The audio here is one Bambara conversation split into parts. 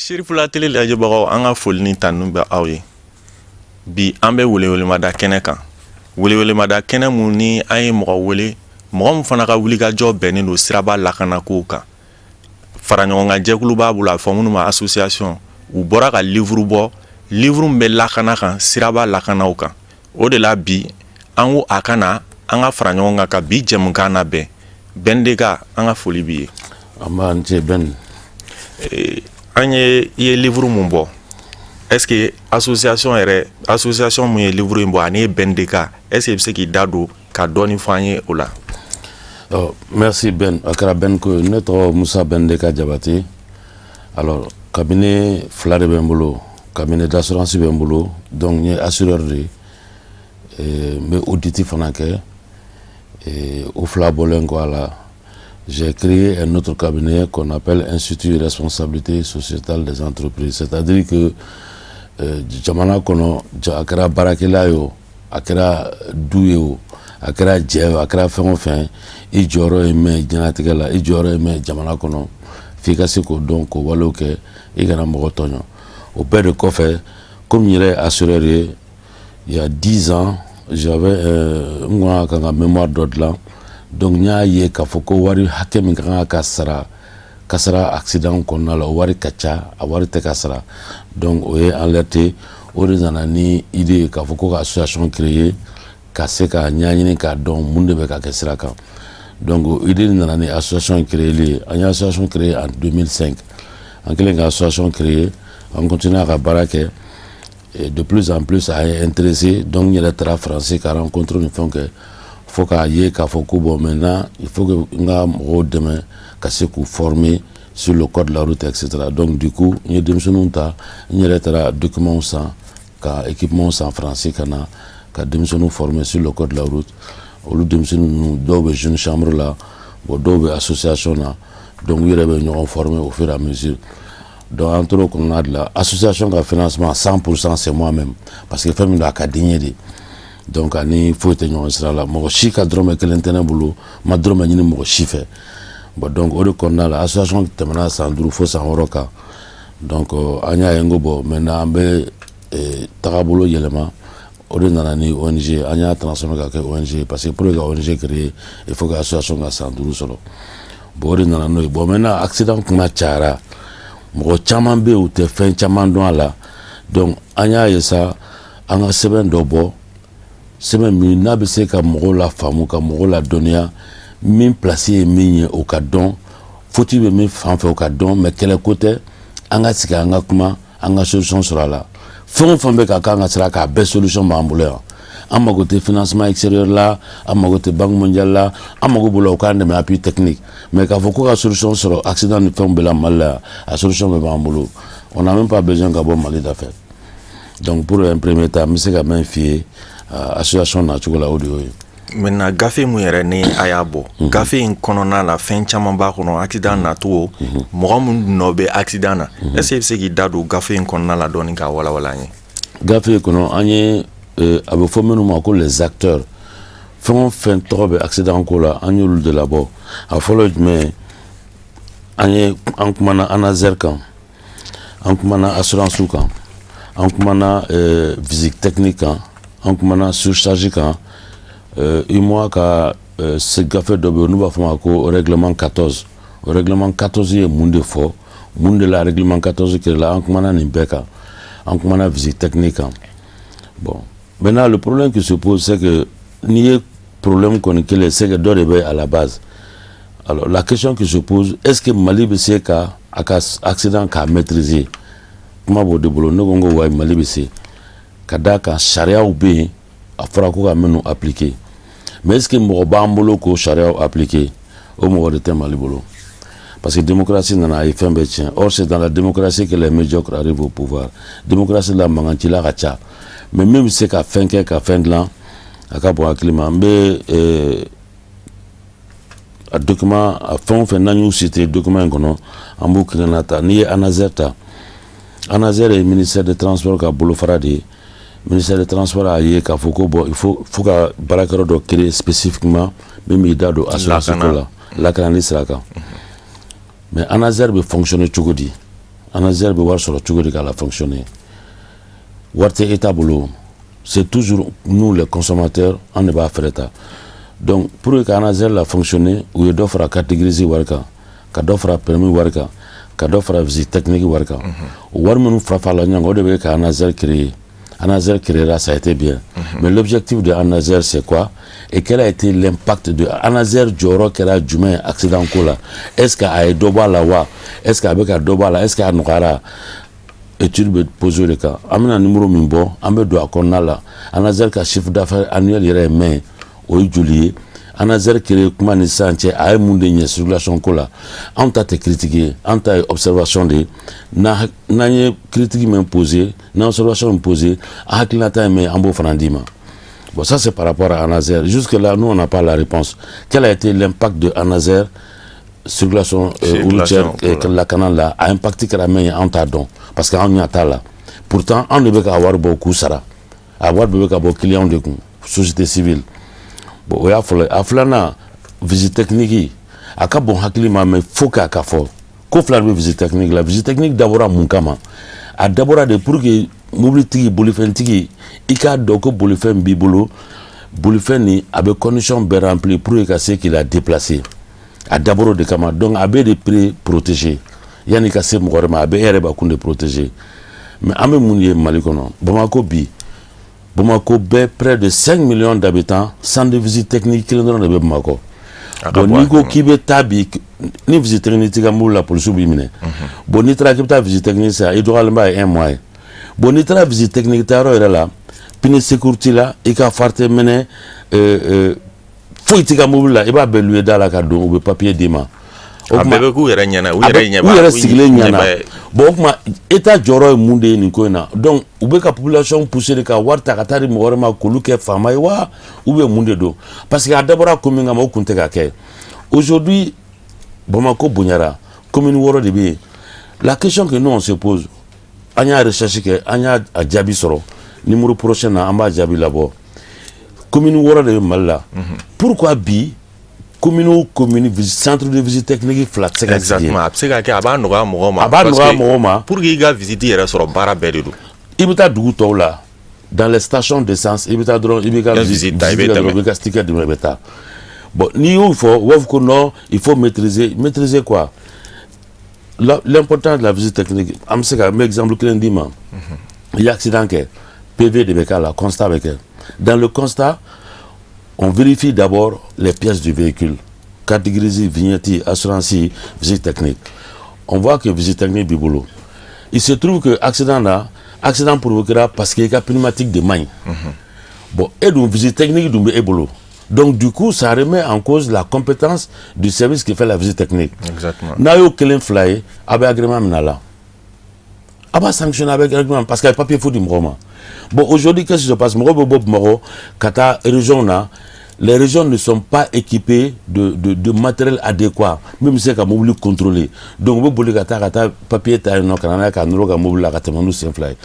Sirifula Télé lajɛbagaw, an ka foli ni tanu bɛ aw ye. Bi, an bɛ welewelemada kɛnɛ kan, welewelemada kɛnɛ mun ni an ye mɔgɔ wele, mɔgɔ min fana ka wulikajɔ bɛnnen don siraba lakanakow kan. Fara ɲɔgɔn kan jɛkulu b'a bolo, a fɔ minnu ma association. U bɔra ka livre bɔ, livre min bɛ lakana kan, siraba lakanaw kan. O de la bi, an ko a ka na an ka fara ɲɔgɔn kan ka bi jɛmukan labɛn. Bɛndeka, an ka foli b'i ye. An b'a n ce, Ben. An ye, i ye livre mun bɔ, est ce que association yɛrɛ, association mun ye livre in bɔ, ani ye Bɛndeka, est ce que i bɛ se k'i da don ka dɔɔni fɔ an ye o la? Oh, merci Ben. A kɛra Ben ko ne tɔgɔ Musa Bɛndeka Jabate. Alors, cabinet fila de bɛ n bolo. Cabinet d'assurance bɛ n bolo, donc n ye assureur de ye. N bɛ audit fana kɛ. O fila bɔlen kɔ a la, j'ai créé un autre cabinet qu'on appelle Institut de responsabilité sociétale des entreprises, c'est-à-dire que jamana kɔnɔ, a kɛra baarakɛla ye o, a kɛra du ye o, a kɛra jɛ o, a kɛra fɛn o fɛn, i jɔyɔrɔ ye mɛn diɲɛlatigɛ la, i jɔyɔrɔ ye mɛn jamana kɔnɔ, f'i ka se k'o dɔn, k'o walew kɛ, i kana mɔgɔ tɔɲɔ. O bɛɛ de kɔfɛ, komi n yɛrɛ ye assureur ye, il y a 10 ans, j'avais n kun ka kan ka mémoire dɔ dilan. Donc n y'a ye k'a fɔ ko wari hakɛ min ka kan ka sara kasara accident kɔnɔna la, o wari ka ca, a wari tɛ ka sara. Donc o ye alerté, o de nana ni idée ye k'a fɔ ko ka association créer, ka se ka ɲɛɲini k'a dɔn mun de bɛ ka kɛ sira kan. Donc o idée nana ni association créer ye. An ye association créer en 2005. An kɛlen ka association créer, an continue ka baara kɛ. Et de plus en plus, a ye intéressé. Donc n yɛrɛ taara Faransi ka rencontre ni fɛnw kɛ, fo k'a ye k'a fɔ ko bon, maintenant il faut que n ka mɔgɔw dɛmɛ ka se k'u former sur le code de la route, etc. Donc du coup, n ye denmisɛnninw ta, n yɛrɛ taara documents san, ka équipement san Faransi, ka na ka denmisɛnninw former sur le code de la route. Olu denmisɛnnin ninnu, dɔw bɛ jeune chambre la, bon, dɔw bɛ association na. Donc u yɛrɛ bɛ ɲɔgɔn former au fur et à mesure. Donc an tor'o kɔnɔna de la. Association ka financement, 100 %, c'est moi-même, parce que fɛn min don, a ka di n ye de. Donc ani foyi tɛ ɲɔgɔn sira la, mɔgɔ si ka dɔrɔmɛ kelen tɛ ne bolo, ma dɔrɔmɛ ɲini mɔgɔ si fɛ. Bon, donc o de kɔnɔna la, association tɛmɛna san 5 fo san 6 kan. Donc an y'a ye n ko bon, maintenant an bɛ tagabolo yɛlɛma. O de nana ni ONG, an y'a transformé ka kɛ ONG, parce que pour que ka ONG créer, il faut que association ka san 5 sɔrɔ. Bon, o de nana n'o ye. Bon, maintenant accident kuma cayara, mɔgɔ caman bɛ yen, u tɛ fɛn caman dɔn a la. Donc an y'a ye sa, an ka sɛbɛn dɔ bɔ, sɛbɛn min n'a bɛ se ka mɔgɔw la faamu, ka mɔgɔw la dɔnniya, min place ye min ye, o ka dɔn, faute bɛ min fan fɛ, o ka dɔn. Mais kɛlɛko tɛ, an ka sigi, an ka kuma, an ka solution sɔrɔ a la. Fɛn o fɛn bɛ ka k'an ka sira k'a bɛɛ, solution b'an bolo yan. An mago tɛ financement extérieur la, an mago tɛ Banque mondiale la, an mago b'o la u k'an dɛmɛ appui technique. Mais k'a fɔ ko ka solution sɔrɔ accident ni fɛnw bɛɛ la Mali la yan, a solution bɛɛ b'an bolo. On n'a même pas besoin ka bɔ Mali da fɛ. Donc pour un premier temps, n bɛ se ka min f'i ye association nacogo la, o de y'o ye. Maintenant, gafe mun yɛrɛ ni a y'a bɔ, gafe in kɔnɔna la, fɛn caman b'a kɔnɔ, accident nacogo, mɔgɔ mun nɔ bɛ accident na. Est ce que i bɛ se k'i da don gafe in kɔnɔna la dɔɔni k'a walawala an ye? Gafe kɔnɔ, an ye a bɛ fɔ minnu ma ko les acteurs, fɛn o fɛn tɔgɔ bɛ accident ko la, an y'olu de labɔ. A fɔlɔ ye jumɛn ye? An ye, an kumana ANASER kan, an kumana assurance kan, an kumana visite technique kan, an kumana surcharge kan. UEMOA ka gafe dɔ bɛ yen, n'u b'a fɔ ma ko règlement 14. O règlement 14 ye mun de fɔ? Mun de la règlement 14 créé la? An kumana nin bɛɛ kan, an kumana visite technique kan. Bon, maintenant le problème qui se pose, c'est que n'i ye problème kɔni kelen, c'est que dɔ de bɛ à la base. Alors la question qui se pose, est-ce que Mali bɛ se ka a ka accident k'a maîtriser? Kuma b'o de bolo. Ne ko n ko wayi, Mali bɛ se, ka d'a kan sariyaw bɛ yen, a fɔra ko ka minnu appliquer. Mais est-ce que mɔgɔ b'an bolo k'o sariyaw appliquer? O mɔgɔ de tɛ Mali bolo, parce que démocratie nana, a ye fɛn bɛɛ tiɲɛ. Or c'est dans la démocratie que les médiocres arrivent au pouvoir. Démocratie la, mankancila ka ca, mais min bɛ se ka fɛn kɛ, ka fɛn dilan, a ka bon hakili ma. N bɛ a document, a fɛn o fɛn n'an y'u cité document in kɔnɔ, an b'u kelenna ta. N'i ye ANASER ta, ANASER ye ministère de transport ka bolofara de ye. Ministère de transport a ye k'a fɔ ko bon, il faut fo ka baarakɛyɔrɔ dɔ créer spécifiquement min b'i da don assurance ko la, lakanali sira kan. Mais ANASER bɛ fonctionner cogo di? ANASER bɛ wari sɔrɔ cogo di k'a la fonctionner? Wari tɛ État bolo, c'est toujours nous les consommateurs, an de b'a fɛrɛ ta. Donc pour que ka ANASER la fonctionner, u ye dɔ fara carte grise wari kan, ka dɔ fara permis wari kan, ka dɔ fara visite technique wari kan. O wari minnu fara farala ɲɔgɔn kan, o de bɛ ka ANASER créer. ANASER créera, ça a été bien. Mais l'objectif de ANASER, c'est quoi? Et quel a été l'impact de ANASER? Jɔyɔrɔ kɛra jumɛn accident ko la? Est-ce que a ye dɔ bɔ a la wa? Est-ce que a bɛ ka dɔ bɔ a la? Est-ce que a nɔgɔyara? Étude bɛ poser o de kan. An bɛna numéro min bɔ, an bɛ don a kɔnɔna la. ANASER ka chiffre d'affaires annuel yɛrɛ ye mɛn, o ye joli ye? ANASER créé kuma ni sisan cɛ, a ye mun de ɲɛ circulation ko la? Anw ta tɛ critique ye, an ta ye observation de ye. N'an ye critique min poser, n'an observation min poser, an hakilinata ye min ye, an b'o fana d'i ma. Bon, ça, c'est par rapport à ANASER. Jusque là, nous, on n'a pas la réponse. Quel a été l'impact de ANASER circulation routière lakana la? A impact kɛra min ye, an t'a dɔn, parce que anw ɲɛ t'a la. Pourtant, anw de bɛ ka wari bɔ k'u sara, a wari bɛɛ bɛ ka bɔ client de kun, société civile. Bon, o y'a fɔlɔ ye. A filanan, visite technique, a ka bon hakili ma, mais faut k'a ka fɔ ko fila de bɛ visite technique la. Visite technique dabɔra mun kama? A dabɔra de pour que mobilitigi, bolifɛntigi, i k'a dɔn ko bolifɛn b'i bolo, bolifɛn nin a bɛ condition bɛɛ remplir pour que ka se k'i la déplacer. A dabɔra o de kama. Donc a bɛ de pré protéger yanni ka se mɔgɔ wɛrɛ ma, a bɛ e yɛrɛ bakun de protéger. Mais an bɛ mun ye Mali kɔnɔ, Bamako bi? Bamako bɛɛ, près de 5 millions d'habitants, centre de visite technique kelen dɔrɔn de bɛ Bamakɔ. Bon, n'i ko k'i bɛ taa bi ni visite technique t'i ka mobili la, polisiw b'i minɛ. Bon, n'i taara k'i bɛ taa visite technique sisan, i dɔgɔyalen ba ye un mois ye. Bon, n'i taara visite technique ta yɔrɔ yɛrɛ la, pneu secours t'i la, i ka phare tɛ mɛnɛ, foyi t'i ka mobili la, i b'a bɛɛ louer da la ka don, u bɛ papier d'i ma. A bɛɛ bɛ k'u yɛrɛ ɲɛna, u yɛrɛ ɲɛ. U yɛrɛ sigilen ɲɛna. Bon, o tuma, État jɔyɔrɔ ye mun de ye nin ko in na? Donc u bɛ ka population pousser de ka wari ta ka taa di mɔgɔ wɛrɛ ma k'olu kɛ faama ye wa, ou bien mun de don? Parce que a dabɔra ko min kama, o kun tɛ ka kɛ. Aujourd'hui, Bamako bonyara, commune 6 de bɛ yen. La question que nous, on se pose, an y'a recherche kɛ, an y'a a jaabi sɔrɔ. Numéro prochain na, an b'a jaabi labɔ. Commune 6 de bɛ Mali la. Pourquoi bi, commune o commune, centre de visite technique 2 tɛ se ka sigi? Exactement, a bɛ se ka kɛ, a b'a nɔgɔya mɔgɔw ma. A b'a nɔgɔya mɔgɔw ma. Pour que i ka visite yɛrɛ sɔrɔ, baara bɛɛ de don. I bɛ taa dugu tɔw la, dans les stations d'essence, i bɛ taa dɔrɔn, i b'i ka visite ta, i bɛ tɛmɛ, i b'i ka sticker d'i ma, i bɛ taa. Bon, n'i y'o fɔ, u b'a fɔ ko non, il faut maîtriser. Maîtriser quoi? L'importance de la visite technique, an bɛ se ka n bɛ exemple kelen d'i ma. I ye accident kɛ, PV de bɛ k'a la, constat bɛ kɛ. Dans le constat, on vérifie d'abord les pièces du véhicule: carte grise, vignette, assurance, visite technique. On voit que visite technique b'i bolo. Il se trouve que accident la, accident provoquera parce que i ka pneumatique de man ɲi. Bon, e dun, visite technique dun bɛ e bolo. Donc du coup, ça remet en cause la compétence du service qui fait la visite technique. Exactement. N'a y'o kelen fila ye, a bɛ agrément minɛ a la, a b'a sanctionner avec agrément, parce que a ye papier fu di mɔgɔw ma. Bon, aujourd'hui, qu'est-ce qui se passe? Mɔgɔw bɛ bɔ Bamakɔ ka taa région na. Les régions ne sont pas équipées de matériel adéquat min bɛ se ka mobili contrôler. Donc u bɛ boli ka taa papier ta yen nɔ, ka na n'a ye, ka nɔrɔ ka mobili la ka tɛmɛ n'u sen fila ye.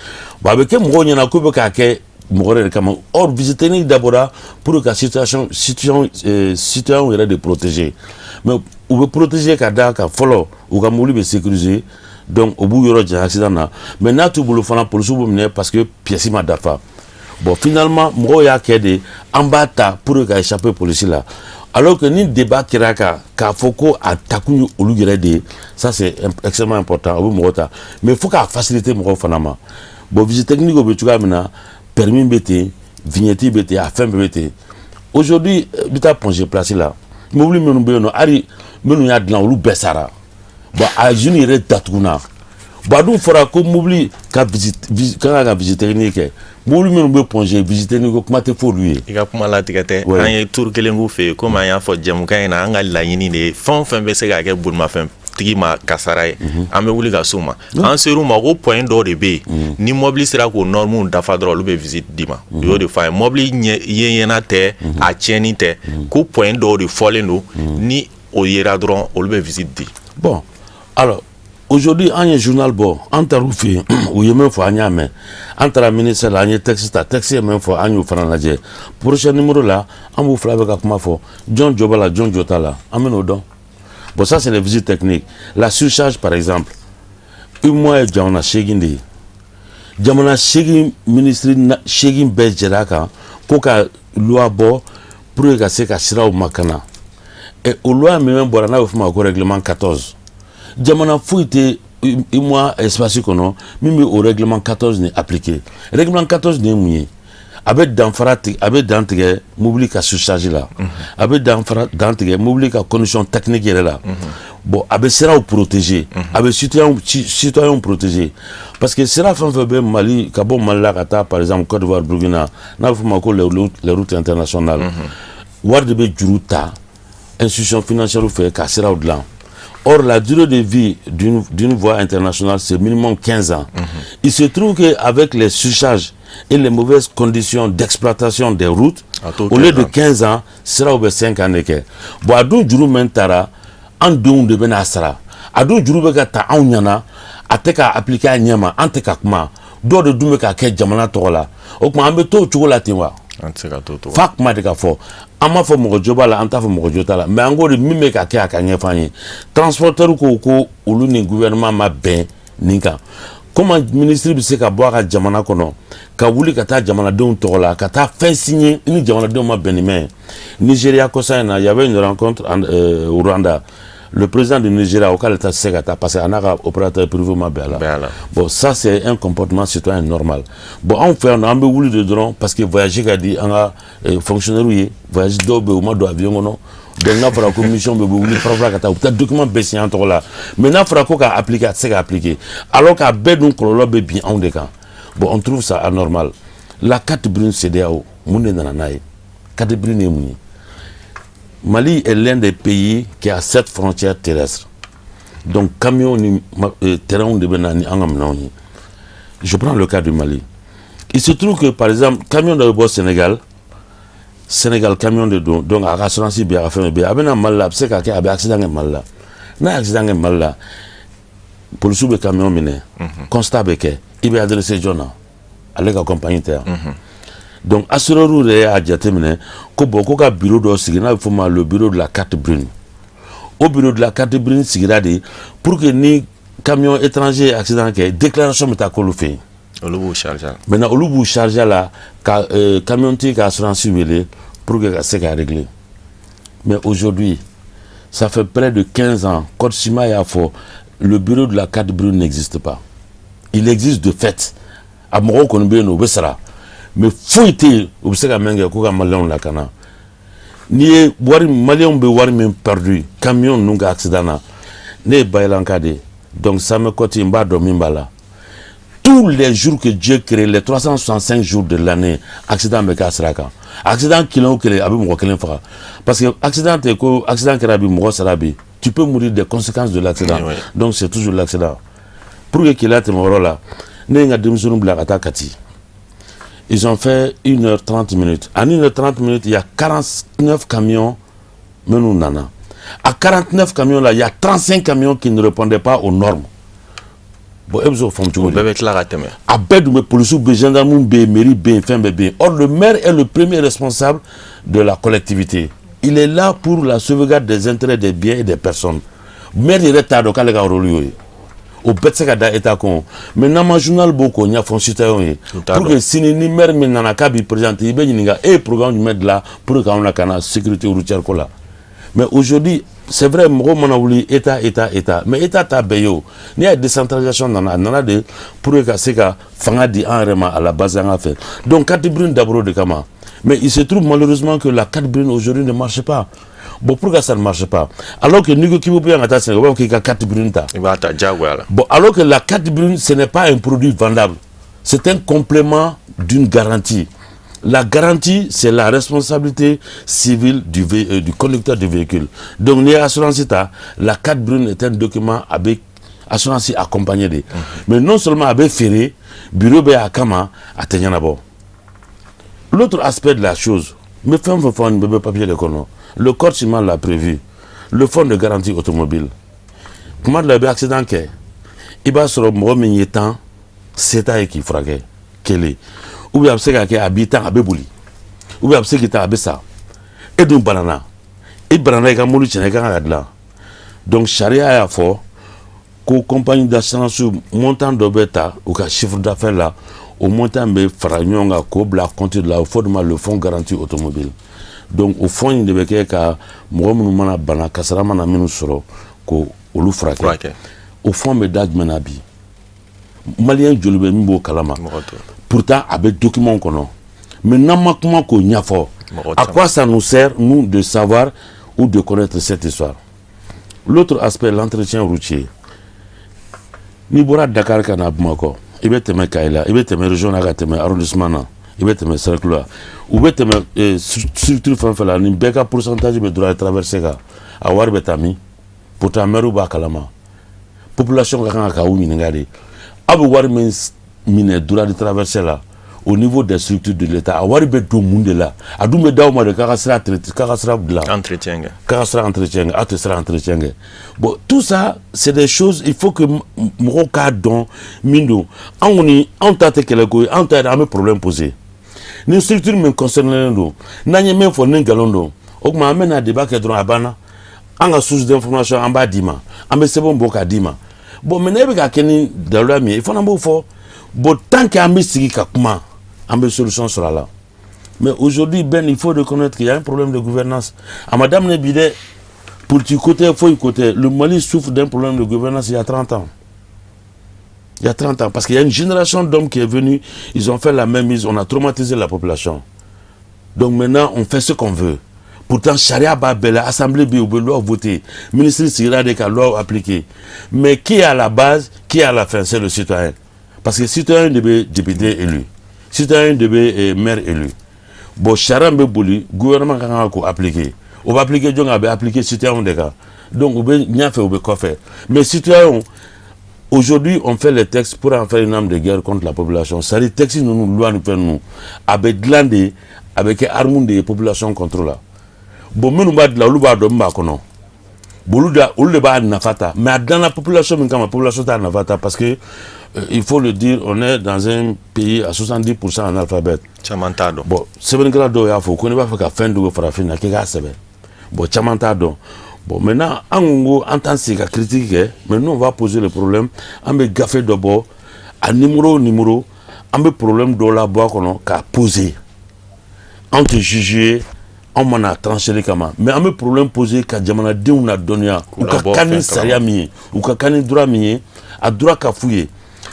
Bon, a bɛ kɛ mɔgɔw ɲɛna k'u bɛ k'a kɛ mɔgɔ wɛrɛ de kama. Or visite technique dabɔra pour ka situation citoyen yɛrɛ de protéger. Mais u bɛ protéger ka da kan fɔlɔ, u ka mobili bɛ sécuriser, donc u b'u yɔrɔ janya accident na. Mais n'a t'u bolo fana, polisiw b'u minɛ parce que pièce ma dafa. Bon, finalement, mɔgɔw y'a kɛ de, an b'a ta pour ka échapper polisi la, alors que ni débat kɛra kan k'a fɔ ko a takun ye olu yɛrɛ de ye, ça, c'est extrêmement important. O bɛ mɔgɔ ta, mais fo k'a faciliter mɔgɔw fana ma. Bon, visite technique o bɛ cogoya min na, permis bɛ ten, vignette bɛ ten, a fɛn bɛɛ bɛ ten. Aujourd'hui, i bɛ taa Point G Place la, mobili minnu bɛ yen nɔ, hali minnu y'a dilan, olu bɛɛ sara. Bon, a usine yɛrɛ datuguna. Bon, a dun fɔra ko mobili ka visite kan ka visite technique kɛ. Mobili minnu bɛ Point G, visite technique ko kuma tɛ f'olu ye. I ka kuma latigɛ tɛ. An ye tour kelen k'u fɛ yen. Komi an y'a fɔ jɛmukan in na, an ka laɲini de ye fɛn o fɛn bɛ se ka kɛ bolimafɛn tigi ma kasara ye, an bɛ wuli ka s'o ma. An ser'u ma ko point dɔw de bɛ yen, ni mobili sera k'o normes dafa dɔrɔn, olu bɛ visite d'i ma. U y'o de fɔ an ye. Mobili ɲɛ yeɲɛna tɛ, a tiɲɛni tɛ, ko point dɔw de fɔlen don, ni o yera dɔrɔn, olu bɛ visite di. Bon, alors aujourd'hui, an ye journal bɔ, an taar'u fɛ yen, u ye min fɔ, an y'a mɛn. An taara ministère la, an ye texte ta, texte ye min fɔ, an y'o fana lajɛ. Prochain numéro la, an b'u fila bɛ ka kuma fɔ, jɔn jɔ b'a la, jɔn jɔ t'a la, an bɛ n'o dɔn. Bon, ça, c'est les visites techniques. La surcharge, par exemple. UEMOA ye jamana 8 de ye. Jamana 8 minisiri 8 bɛɛ jɛra a kan ko ka loi bɔ pour que ka se ka siraw makana. Ɛ, o loi min bɔra, n'a bɛ f'o ma ko règlement 14, jamana foyi tɛ UEMOA espace kɔnɔ min bɛ o règlement 14 nin appliquer. Règlement 14 nin ye mun ye? A bɛ danfara tigɛ, a bɛ dan tigɛ mobili ka surcharge la, a bɛ danfara dan tigɛ mobili ka condition technique yɛrɛ la. Bon, a bɛ siraw protéger, a bɛ citoyen protéger, parce que sira fɛn fɛn bɛ Mali, ka bɔ Mali la ka taa par exemple Côte d'Ivoire, Burkina, n'a bɛ f'o ma ko les routes internationales, wari de bɛ juru ta institution financière fɛ ka siraw dilan. Or, la durée de vie d'une voie internationale, c'est minimum 15 ans. Il se trouve qu'avec les surcharges et les mauvaises conditions d'exploitation des routes, au lieu de 15 ans, siraw bɛ 5 ans de kɛ. Bon, a dun juru min taara, an denw de bɛna sara. A dun juru bɛ ka ta anw ɲɛna, a tɛ ka appliquer a ɲɛ ma, an tɛ ka kuma. Dɔw de dun bɛ ka kɛ jamana tɔgɔ la. O tuma, an bɛ to o cogo la ten wa? An tɛ se ka to o cogo. F'a kuma de ka fɔ. An m'a fɔ mɔgɔ jo b'a la, an t'a fɔ mɔgɔ jo t'a la, mais an ko de min bɛ ka kɛ, a ka ɲɛfɔ an ye. Transporteur ko ko olu ni gouvernement ma bɛn nin kan. Comment ministre bɛ se ka bɔ a ka jamana kɔnɔ ka wuli ka taa jamanadenw tɔgɔ la ka taa fɛn signer i ni jamanadenw ma bɛn ni mɛn ye? Nigeria, kɔsa in na, il y avait une rencontre en Rwanda. Le président du Nigeria o k'ale ta tɛ se ka taa parce que a n'a ka opérateur privé ma bɛn a la. Bon, ça, c'est un comportement citoyen normal. Bon, anw fɛ yan nɔ, an bɛ wuli de dɔrɔn parce que voyage ka di an ka fonctionnaire ye. Voyage dɔw bɛ yen, u ma don avion kɔnɔ. Donc n'a fɔra ko mission bɛ, u bɛ wuli fara ka taa, u bɛ taa document bɛɛ signer an tɔgɔ la, mais n'a fɔra ko k'a appliquer, a tɛ se ka appliquer, alors k'a bɛɛ dun kɔlɔlɔ bɛ bin anw de kan. Bon, on trouve ça anormal. La carte brune CEDEAO, mun de nana n'a ye? Carte brune ye mun ye? Mali est l'un des pays qui a sept frontières terrestres. Donc camions ni trains de bɛ na ni an ka minɛnw ye. Je prends le cas du Mali. Il se trouve que par exemple camion dɔ bɛ bɔ Sénégal, Sénégal camion de don, donc a ka assurance bɛ yen, a ka fɛn bɛɛ bɛ yen. A bɛ na Mali la, a bɛ se ka kɛ a bɛ accident kɛ Mali la. N'a ye accident kɛ Mali la, polisiw bɛ camion minɛ, constat bɛ kɛ, i bɛ adressé jɔn na? Ale ka compagnie tɛ yan. Donc assureur yɛrɛ y'a jateminɛ ko bon, ko ka bureau dɔ sigi n'a bɛ f'o ma le bureau de la carte brune. O bureau de la carte brune sigira de pour que ni camion étranger ye accident kɛ, déclaration bɛ taa k'olu fɛ yen. Olu b'u charger. Maintenant, olu b'u charger la ka camion tigi ka assurance wele pour que ka se ka régler. Mais aujourd'hui, ça fait près de 15 ans, Code CIMA y'a fɔ, le bureau de la carte brune n'existe pas. Il existe de fait, a mɔgɔw kɔni bɛ yen nɔ, u bɛ sara, mais foyi tɛ yen u bɛ se ka min kɛ k'u ka maliyɛnw lakana. N'i ye wari, maliyɛnw bɛ wari min perdu camion ninnu ka accident na, ne ye Bayilanka de ye, donc Samɛ Kɔti, n b'a dɔn min b'a la. Tous les jours que Dieu crée, les 365 jours de l'année, accident bɛ k'a sira kan. Accident kelen o kelen, a bɛ mɔgɔ kelen faga, parce que accident tɛ ko accident kɛra bi, mɔgɔ sara bi. Tu peux mourir des conséquences de l'accident. Oui, oui. Donc c'est toujours l'accident. Pour que Keleya tɛmɛ o yɔrɔ la, ne ye n ka denmisɛnninw bila ka taa Kati. Ils ont fait 1h30 minutes. En 1h30 minutes, il y a 49 camions minnu nana. À 49 camions là, il y a 35 camions qui ne répondaient pas aux normes. Bon, e bɛ se k'o faamu cogo O di? bɛɛ bɛ tila ka tɛmɛ. A bɛɛ dun bɛ, polisiw bɛ yen, gendarmes bɛ yen, mairie bɛ yen, fɛn bɛɛ bɛ yen. Or, le maire est le premier responsable de la collectivité. Il est là pour la sauvegarde des intérêts, des biens et des personnes. Maire yɛrɛ t'a dɔn k'ale ka rôle y'o ye. O bɛɛ tɛ se ka da état kun, mais n'an ma journal bɔ k'o ɲɛfɔ citoyen ye t'a pour dɔn. que sini ni maire min nana k'a b'i présenter, i bɛ ɲininka e ye programme jumɛn dilan pour que k'anw lakana sécurité routière ko la. Mais aujourd'hui, c'est vrai, mɔgɔw mana wuli, état, état, état, mais état t'a bɛɛ ye. O n'i y'a ye décentralisation nana, a nana de pour que ka se ka fanga di an yɛrɛ ma à la base an ka fɛ. Donc carte brune dabɔra o de kama, mais il se trouve malheureusement que la carte brune aujourd'hui ne marche pas. Bon, pourquoi ça ne marche pas? Alors que n'i ko k'i bɛ bɔ yan ka taa Sénégal, u b'a fɔ k'i ka carte brune ta. I b'a ta diyagoya la. Bon, alors que la carte brune, ce n'est pas un produit vendable. C'est un complément d'une garantie. La garantie, c'est la responsabilité civile du conducteur du véhicule. Donc, ni assurance ta, la carte brune est un document avec assurance accompagné de. Mais non seulement avec ferré, bureau bɛ a kama, a tɛ ɲɛnabɔ. L'autre aspect de la chose, mais fɛn fɛn fɔ nin bɛɛ bɛ papier de kɔnɔ. Le code civil l'a prévu. Le fonds de garantie automobile. Kuma dɔ la, i bɛ accident kɛ, i b'a sɔrɔ mɔgɔ min ye tan se t'a ye k'i furakɛ kelen, ou bien a bɛ se ka kɛ a b'i tan, a bɛ boli, ou bien a bɛ se k'i tan, a bɛ sa. E dun banana, i banana, i ka mobili tiɲɛna, i kan ka dilan. Donc sariya y'a fɔ Ko compagnie d'assurance, montant dɔ bɛ ta u ka chiffre d'affaires la, o montant bɛ fara ɲɔgɔn kan k'o bila compte la, o fɔ de ma le fonds garantie automobile. Donc o fonds in de bɛ kɛ ka mɔgɔ minnu mana bana, kasara mana minnu sɔrɔ, ko olu furakɛ. O fonds bɛ da jumɛn na bi? Maliyɛn joli bɛ min b'o kalama? Pourtant a bɛ document kɔnɔ, mais n'an ma kuma k'o ɲɛfɔ, à quoi ça nous sert, nous, de savoir ou de connaître cette histoire? L'autre aspect, l'entretien routier. N'i bɔra Dakar ka na Bamakɔ, i bɛ tɛmɛ Kayi la, i bɛ tɛmɛ région na, ka tɛmɛ arrondissement na, i bɛ tɛmɛ cercle la, u bɛ tɛmɛ structure fɛn fɛn la, nin bɛɛ ka pourcentage bɛ droit de traverser kan. A wari bɛ taa min? Pourtant maire b'a kalama. Population ka kan k'aw ɲininka de: aw bɛ wari min minɛ droit de traverser la au niveau des structures de l'État, a wari bɛ don mun de la? A dun bɛ d'aw ma de k'a ka sira k'a ka sira dilan. Entretien kɛ. K'a ka sira entretien kɛ. Aw tɛ sira entretien kɛ. Bon, tout ça, c'est des choses, il faut que mɔgɔw k'a dɔn min don. An kɔni, anw ta tɛ kɛlɛko ye, anw ta yɛrɛ, an bɛ problème poser. Ni structure min concerné don, n'an ye min fɔ ni nkalon don, o tuma an bɛ na débat kɛ dɔrɔn, a banna. An ka source d'information, an b'a d'i ma, an bɛ sɛbɛnw bɔ k'a d'i ma. Bon, maintenant, e bɛ ka kɛ ni daluya min ye, i fana b'o fɔ. Bon, tant que an bɛ sigi ka kuma, an bɛ solution sɔrɔ a la. Mais aujourd'hui, Ben, il faut reconnaître qu'il y a un problème de gouvernance. A ma daminɛ bi dɛ, politique ko tɛ, foyi ko tɛ. Le Mali souffre d'un problème de gouvernance il y a 30 ans, il y a 30 ans, parce qu'il y a une génération d'hommes qui est venue, ils ont fait la même mise, on a traumatisé la population. Donc maintenant, on fait ce qu'on veut. Pourtant sariya b'a bɛɛ la, assemblée bɛ yen, u bɛ loi voter, ministre sigira de ka loi appliquer. Mais qui est à la base, qui est à la fin? C'est le citoyen, parce que citoyen de bɛ député élu, citoyen de bɛ maire élu. Bon, sariya bɛ boli, gouvernement ka kan k'o appliquer. O bɛ appliquer jɔn kan? A bɛ appliquer citoyen de kan. Donc u bɛ ɲɛfɛ, u bɛ kɔfɛ, mais citoyen, aujourd'hui, on fait les textes pour en faire une arme de guerre contre la population. C'est-à-dire texte ninnu, loi ni fɛn ninnu, a bɛ dilan de, a bɛ kɛ arme de ye population contre la. Bon, minnu b'a dilan, olu b'a dɔn min b'a kɔnɔ. Bon, olu de b'a nafa ta, mais a dilanna population min kama, population t'a nafa ta, parce que il faut le dire, on est dans un pays à 70% analphabète. Caman t'a dɔn. Bon, sɛbɛnnikɛla dɔw y'a fɔ ko n'i b'a fɛ ka fɛn dogo farafin na, k'i k'a sɛbɛn. Bon, caman t'a dɔn. Bon, maintenant, an ko an t'an sigi ka critique kɛ, mais nous, on va poser le problème. An bɛ gafe dɔ bɔ, a numéro o numéro, an bɛ problème dɔ la bɔ a kɔnɔ k'a poser. Anw tɛ juger, anw ma na trancher kama, mais an bɛ problème poser ka jamanadenw la dɔnniya, u ka kan ni sariya min ye, u ka kan ni droit min ye, a droit ka f'u ye.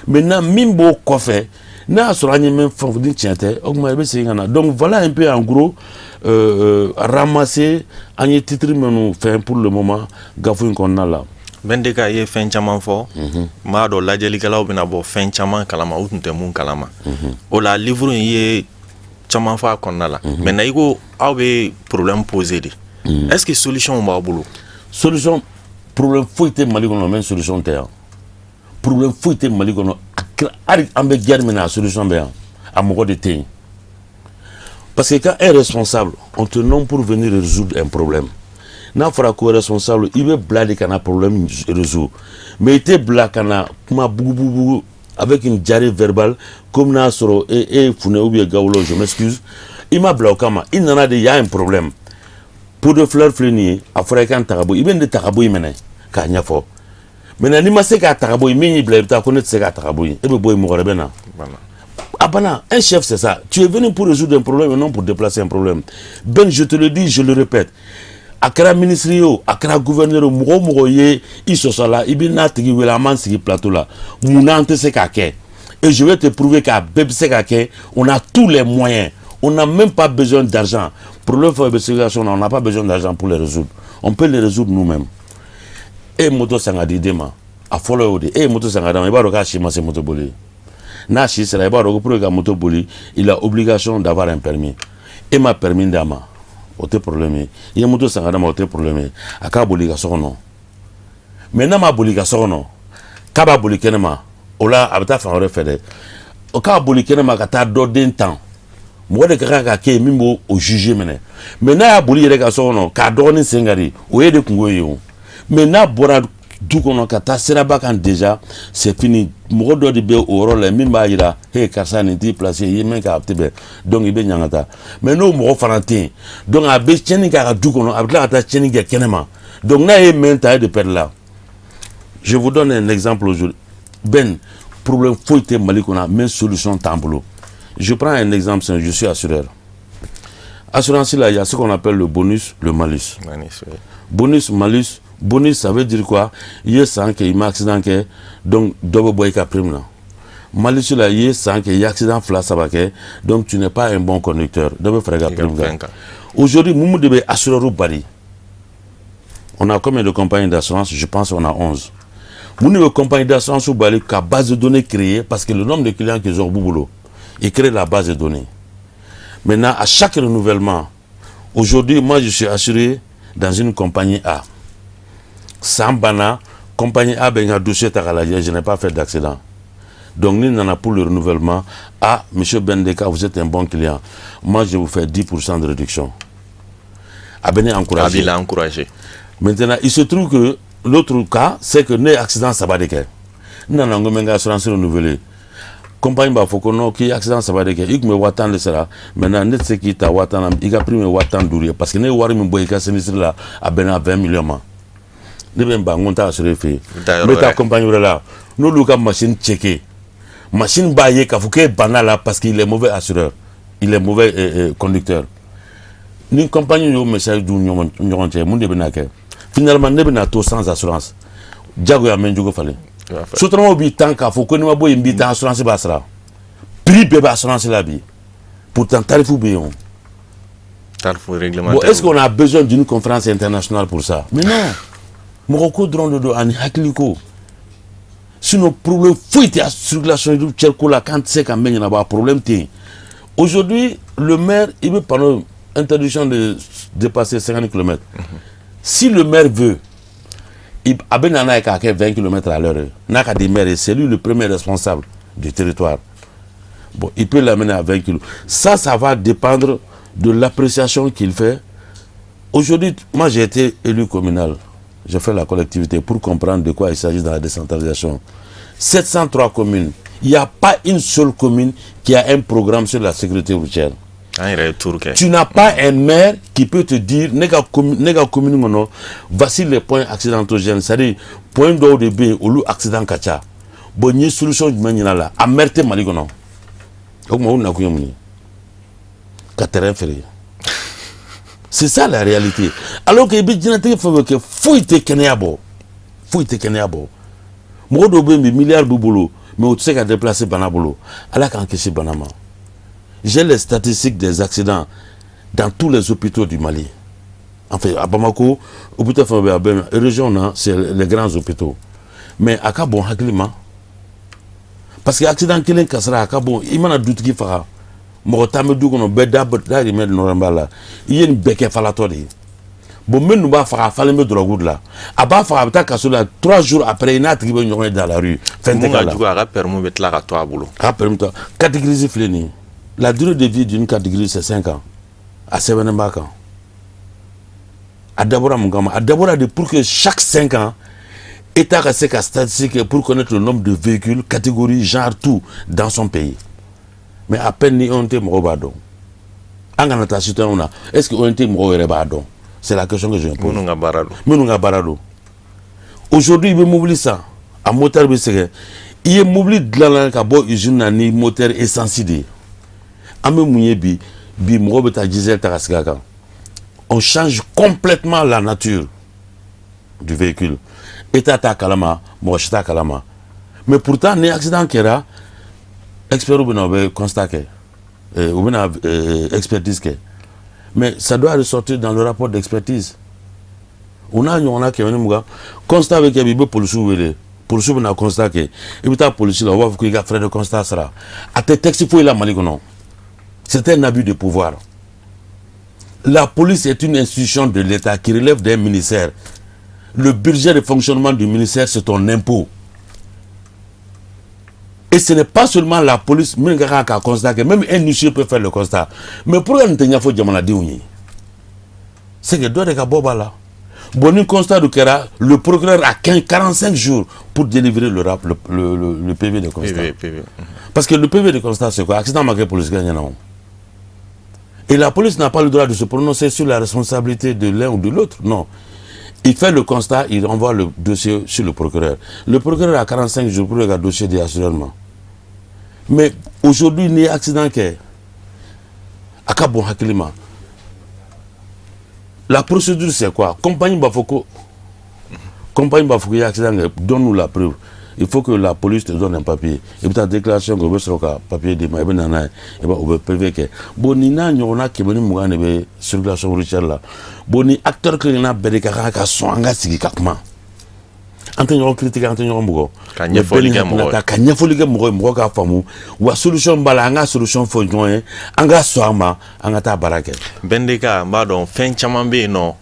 Maintenant, min b'o kɔfɛ, n'a y'a sɔrɔ an ye min fɔ ni tiɲɛ tɛ, o tuma i bɛ segin ka na. Donc voilà un peu en gros, ramasser an ye titre minnu fɛn pour le moment gafe in kɔnɔna la. Bɛn i ye fɛn caman fɔ, n b'a dɔn lajɛlikɛlaw bɛna bɔ fɛn caman kalama, u tun tɛ mun kalama. O la, livre in ye caman fɔ a kɔnɔna la. Maintenant, i ko aw bɛ problème poser de, est ce que solution b'aw bolo? Solution, problème foyi tɛ Mali kɔnɔ mais solution tɛ yan. Problème foyi tɛ Mali kɔnɔ, hali an bɛ guerre min na, a solution bɛ yan, a mɔgɔ de tɛ yen. Parce que quand un responsable, on te nomme pour venir résoudre un problème, n'a fɔra ko responsable, i bɛ bila de ka na problème résoudre, mais i tɛ bila ka na kuma bugubugu avec une diarrhée verbale, comme n'a sɔrɔ e ye funɛ ou bien gawulo, je m'excuse. I ma bila o kama, i nana de, y a un problème. Pot de fleur filɛ nin ye, a fɔra i kan ta ka bɔ, i bɛ nin de ta ka bɔ yen minɛ k'a ɲɛfɔ. Maintenant, n'i ma se k'a ta ka bɔ yen, min y'i bila, i bɛ taa ko ne tɛ se k'a ta ka bɔ yen, e bɛ bɔ yen, mɔgɔ wɛrɛ bɛ na. A banna. Un chef, c'est ça. Tu es venu pour résoudre un problème et non pour déplacer un problème. Ben, je te le dis, je le répète, a kɛra ministre ye o, a kɛra gouverneur o, mɔgɔ o mɔgɔ ye i sɔsɔ la, i bɛ n'a tigi wele, an b'an sigi plateau la, mun na an tɛ se k'a kɛ? Et je vais te prouver k'a bɛɛ bɛ se ka kɛ. On a tous les moyens, on n'a même pas besoin d'argent. Problème fɛn bɛ circulation na, on n'a pas besoin d'argent pour les résoudre, on peut les résoudre nous-mêmes. E ye moto san ka di den ma, a fɔlɔ y'o de, e ye moto san ka d'a ma, i b'a dɔn k'a si ma se moto boli ye. N'a si sera, i b'a dɔn ko pour que ka moto boli, il a obligation d'avoir un permis. E ma permis d'a ma, o tɛ problème ye. I ye moto san ka d'a ma, o tɛ problème ye, a k'a boli i ka so kɔnɔ. Mais n'a ma boli i ka so kɔnɔ, k'a b'a boli kɛnɛma, o la a bɛ taa fan wɛrɛ fɛ dɛ. O k'a boli kɛnɛma ka taa dɔ den tan, mɔgɔ de ka kan ka kɛ yen min b'o o juger minɛ. Mais n'a y'a boli yɛrɛ ka so kɔnɔ k'a dɔgɔnin sen kari, o ye de kungo ye o. Mais n'a bɔra du kɔnɔ ka taa siraba kan, déjà c'est fini. Mɔgɔ dɔ de bɛ o yɔrɔ la min b'a yira: he, karisa, nin t'i place, i ye min kɛ, a tɛ bɛn, donc i bɛ ɲangata. Mais n'o mɔgɔ fana tɛ yen, donc a bɛ tiɲɛni kɛ a ka du kɔnɔ, a bɛ tila ka taa tiɲɛni kɛ kɛnɛma. Donc n'a ye mɛn ta, e de perdre la. Je vous donne un exemple aujourd'hui. Ben, problème foyi tɛ Mali kɔnɔ mais solution t'an bolo. Je prends un exemple simple, je suis assureur. Assurance là, il y a ce qu'on appelle le bonus, le malus. Malus, oui. Bonus, malus, bonus, ça veut dire quoi? I ye san kɛ, i ma accident kɛ, donc dɔ bɛ bɔ i ka prime na. Malus la, i ye san kɛ, i ye accident fila saba kɛ, donc tu n'es pas un bon conducteur, dɔ bɛ fara i ka prime kan. Aujourd'hui, mun de bɛ assureur bali? On a combien de compagnies d'assurance? Je pense qu'on a 11. Mun de bɛ compagnie d'assurance bali ka base de données créer? Parce que le nombre de clients qu'ils ont au bolo, ils créent la base de données. Maintenant, à chaque renouvellement, aujourd'hui, moi, je suis assuré dans une compagnie A. San banna, compagnie A bɛ n ka dossier ta k'a lajɛ, je n'ai pas fait d'accident. Donc, ni nana pour le renouvellement, ah, monsieur Bendeka, vous êtes un bon client. Moi, je vous fais 10% de réduction. A bɛ ne encouragé. A b'i encouragé. Maintenant, il se trouve que l'autre cas, c'est que ne accident saba de kɛ. N nana n ko n bɛ n ka assurance renouveler. Compagnie b'a fɔ ko non, k'i accident saba de kɛ, i tun bɛ 10 000 de sara, maintenant ne tɛ se k'i ta 10 000 na, i ka prime ye 15 000 ye, parce que ne ye wari min bɔ i ka sinistre la, a bɛnna 20 millions ma. Ne bɛ n ban, n ko n t'a assuré fɛ yen, n bɛ taa compagnie wɛrɛ la. N'olu ka machine checké, machine b'a ye k'a fɔ k'e banna la parce qu'il est mauvais assureur, il est mauvais conducteur. Ni compagnie y'o message d'u ɲɔgɔn cɛ, mun de bɛna kɛ? Finalement, ne bɛna to sans assurance, jagoya n bɛ n jogo falen. Sotaramaw b'i tan k'a fɔ ko n'i ma bɔ yen, n b'i tan, assurance b'a sara. Prix bɛɛ bɛ assurance la bi, pourtant tarif bɛ yen o. Tarif réglementaire. Bon, est-ce qu'on a besoin d'une conférence internationale pour ça? Mais non, mɔgɔ ko dɔrɔn de don ani hakili ko. Sinon, problème foyi tɛ circulation routière ko la k'an tɛ se ka mɛn ɲɛnabɔ, a problème tɛ yen. Aujourd'hui, le maire, il veut panneau interdiction de dépasser 50 km. Si le maire veut, a bɛ na n'a ye k'a kɛ 20 km à l'heure. N'a ka di maire, c'est lui le premier responsable du territoire. Bon, il peut l'amener à 20 km. Ça va dépendre de l'appréciation qu'il fait. Aujourd'hui, moi, j'ai été élu communal. J'ai fait la collectivité pour comprendre de quoi il s'agit dans la décentralisation. 703 communes. Il n'y a pas une seule commune qui a un programme sur la sécurité routière. Tu n'as pas un maire qui peut te dire, ne ka commune kɔnɔ, voici les points accidentogènes, c'est-à-dire point dɔw de bɛ yen, olu accident ka ca. Bon, n ye solution jumɛn ɲini a la? A maire tɛ Mali kɔnɔ. O tuma, o nakun ye mun ye? Ka terrain feere. C'est ça la réalité. Alors que i bɛ diɲɛlatigɛ fɛn fɛn kɛ, foyi tɛ kɛnɛya bɔ. Foyi tɛ kɛnɛya bɔ. Mɔgɔ dɔw bɛ yen bi, miliyari b'u bolo, mais u tɛ se ka déplacer bana bolo. Ala k'an kisi bana ma. J'ai les statistiques des accidents dans tous les hôpitaux du Mali. Enfin, à Bamako, hôpital fɛn fɛn bɛ yen, région na, c'est les grands hôpitaux. Mais a ka bon hakili ma. Parce que accident kelen kasara a ka bon, i mana dutigi faga, mɔgɔ 10 bɛ du kɔnɔ, bɛɛ da dahirimɛ nɔrɔ b'a la. I ye nin bɛɛ kɛ falatɔ de ye. Bon, minnu b'a faga, a falen bɛ drogue de la. A b'a faga, a bɛ taa kaso la, 3 jours après, i n'a tigi bɛ ɲɔgɔn ye dans la rue. Fɛn tɛ k'a la. Mun ka jugu, a ka permis bɛ tila ka to a bolo. A ka permis to. Carte grise filɛ nin ye. La durée de vie d'une carte grise, c'est 5 ans. A sɛbɛnnen b'a kan. A dabɔra mun kama? A dabɔra de pour que chaque 5 ans, État ka se ka statistique pour connaître le nombre de véhicules, catégorie, genre, tout dans son pays. Mais à peine ni ONT mɔgɔw b'a dɔn. An kana taa citoyen na. Est-ce que ONT mɔgɔw yɛrɛ b'a dɔn? C'est la question que je me pose. Minnu ka baara don. Minnu ka baara don. Aujourd'hui, i bɛ mobili san, a moteur bɛ sɛgɛn. I ye mobili dilanna ka bɔ usine na ni moteur essence de ye. An bɛ mun ye bi? Bi mɔgɔw bɛ taa diesel ta ka sigi a kan. On change complètement la nature du véhicule. État t'a kalama, mɔgɔ si t'a kalama. Mais pourtant, ni accident kɛra, expert bɛ na, u bɛ constat kɛ, u bɛna expertise kɛ. Mais ça doit ressortir dans le rapport d'expertise. O n'a ɲɔgɔnna 120, constat bɛ kɛ bi, i bɛ polisiw wele, polisiw bɛna constat kɛ, i bɛ taa polisi la, u b'a fɔ k'i ka frais de constat sara. A tɛ texte foyi la Mali kɔnɔ. C'est un abus de pouvoir. La police est une institution de l'État qui relève d'un ministère. Le budget de fonctionnement du ministère, c'est ton impôt. Et ce n'est pas seulement la police, même même un huissier peut faire le constat. Mais pourquoi nous tɛ ɲɛfɔ jamanadenw ye? C'est que dɔ de ka bɔ b'a la. Bon, ni constat dɔ kɛra, le procureur a 15, 45 jours pour délivrer le PV de constat. PV, PV. Parce que le PV de constat, c'est quoi? Accident ma kɛ police ɲɛna o. Et la police n'a pas le droit de se prononcer sur la responsabilité de l'un ou de l'autre. Non. Il fait le constat, il renvoie le dossier sur le procureur. Le procureur a 45 jours pour le dossier di assureur ma. Mais aujourd'hui, ni accident kɛ, a ka bon hakili ma. La procédure, c'est quoi? Compagnie b'a fɔ ko i ye accident kɛ, donne-nous la preuve. Il faut que la police te donne un papier. I bɛ taa déclaration kɛ, u bɛ sɔrɔ ka papier d'i ma, i bɛ na n'a ye, i b'a u bɛ PV kɛ. Bon, nin n'a ɲɔgɔnna 120 de bɛ circulation routière la. Bon, ni acteur kelenkelenna bɛɛ de ka kan ka sɔn an ka sigi ka kuma. An tɛ ɲɔgɔn critiquer, an tɛ ɲɔgɔn bugɔ. Ka ɲɛfɔli kɛ mɔgɔ ye. Ka ɲɛfɔli kɛ mɔgɔ ye, mɔgɔ k'a faamu. Wa solution b'a la, an ka solution fɔ ɲɔgɔn ye, an ka sɔn a ma, an ka taa baara kɛ. BNDK, n b'a dɔn fɛn caman bɛ yen nɔ,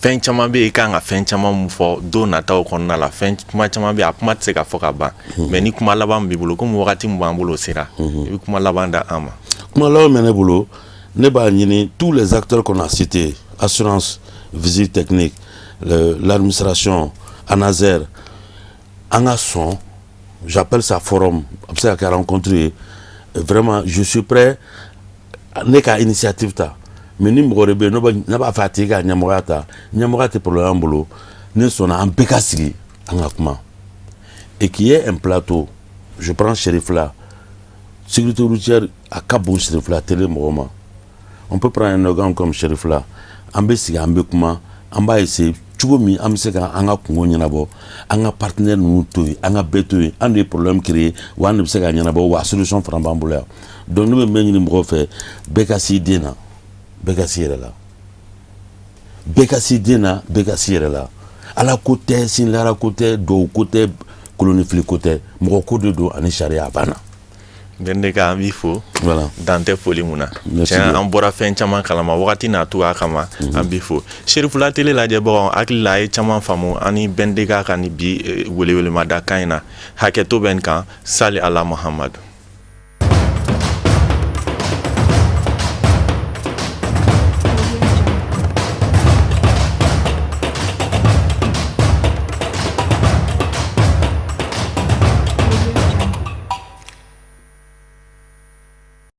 fɛn caman bɛ yen, i kan ka fɛn caman mun fɔ don nataw kɔnɔna la. Fɛn kuma caman bɛ yen, a kuma tɛ se ka fɔ ka ban. Mais ni kuma laban min b'i bolo, komi wagati min b'an bolo o sera, i bɛ kuma laban da an ma. Kuma laban min bɛ ne bolo, ne b'a ɲini tous les acteurs qu'on a cités, assurance, visite technique, l'administration, ANASER, an ka sɔn, j'appelle ça forum, a bɛ se ka kɛ rencontre ye. Vraiment, je suis prêt, ne ka initiative ta. Mais ni mɔgɔ de bɛ yen, ne b'a fɛ a tigi ka ɲɛmɔgɔya ta, ɲɛmɔgɔya tɛ problème an bolo. Ne sɔnna, an bɛɛ ka sigi, an ka kuma, et qu'il y ait un plateau. Je prends Cherifla, sécurité routière a ka bon Cherifla télé mɔgɔ ma. On peut prendre un organe comme Cherifla, an bɛ sigi, an bɛ kuma, an b'a essayer cogo min an bɛ se ka an ka kungo ɲɛnabɔ, an ka partenaire ninnu to yen, an ka bɛɛ to yen. An de ye problème créer, wa an de bɛ se ka ɲɛnabɔ, wa solution fana b'an bolo yan. Donc ne bɛ min ɲini mɔgɔw fɛ, bɛɛ ka s'i den na, bɛɛ ka s'i yɛrɛ la, bɛɛ ka s'i den na, bɛɛ ka s'i yɛrɛ la. Ala ko tɛ, sinlara ko tɛ, duwawu ko tɛ, kolonifili ko tɛ, mɔgɔ ko de don ani sariya, a banna. BNDK, an b'i fo. Voilà. Dan tɛ foli mun na. Tiɲɛ, an bɔra fɛn caman kalama wagati n'a cogoya kama. An b'i fo. Serifula Télé lajɛbagaw, hakili la a ye caman faamu ani BNDK ka ni bi welewelemada kan in na. Hakɛto bɛ nin kan. Sali ala Muhamadu.